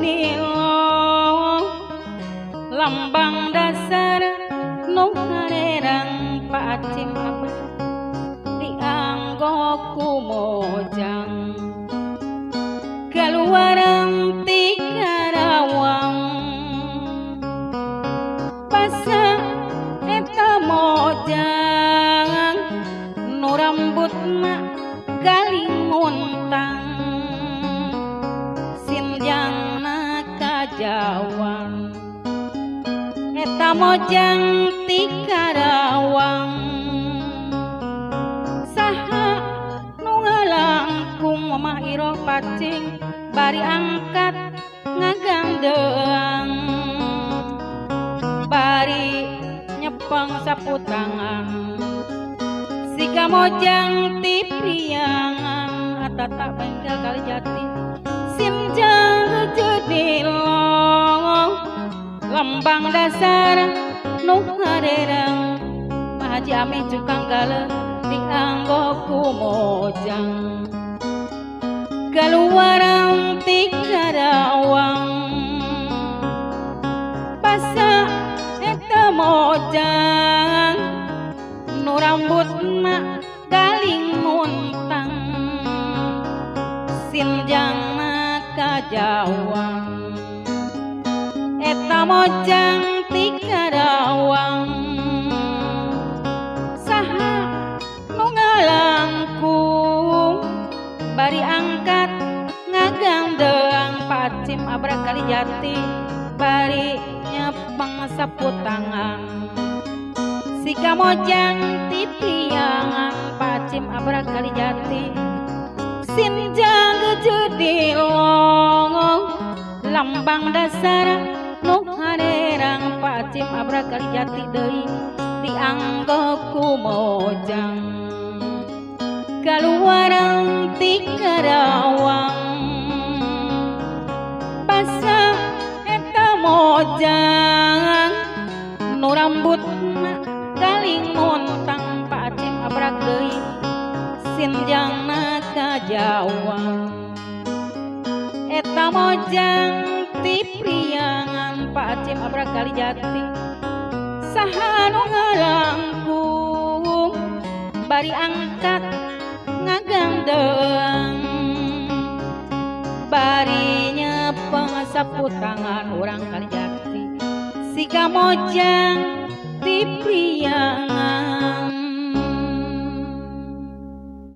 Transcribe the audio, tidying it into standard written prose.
jedilo lambang dasar nu harerang Pak Acim abah dianggo ku mojang kaluaran ti Karawang basa eta mojang nu rambutna galing muntang sinjangna kajawan eta mojang ti Karawang saha nu ngalangkung Mamah Iroh pacing bari angkat ngagandeang bari nyepeng sapu tangan siga mojang ti Priangan atata bengkel kali jati sinjang jedilo lambang dasar nu harerang Pak Haji Amih cukang galeuh dianggo ku mojang kaluaran ti Karawang basa eta mojang nu rambutna galing muntang sinjangna kajawan eta mojang ti Karawang saha nu ngalangkung bari angkat ngagandeang Pak Acim abrak kali jati bari nyepeng sapu tangan siga mojang ti Priangan Pak Acim abrak kali jati sinjang jedilo lambang dasar nu harerang Pak Acim abrak kali jati deui dianggo ku mojang kaluaran ti Karawang basa eta mojang nu rambutna galing muntang Pak Acim abrak deui sinjangna kajawan eta mojang ti Priangan Pak Acim abrak kali jati saha nu ngalangkung bari angkat ngagandeang bari nyepeng sapu tangan urang kali jati siga mojang ti Priangan.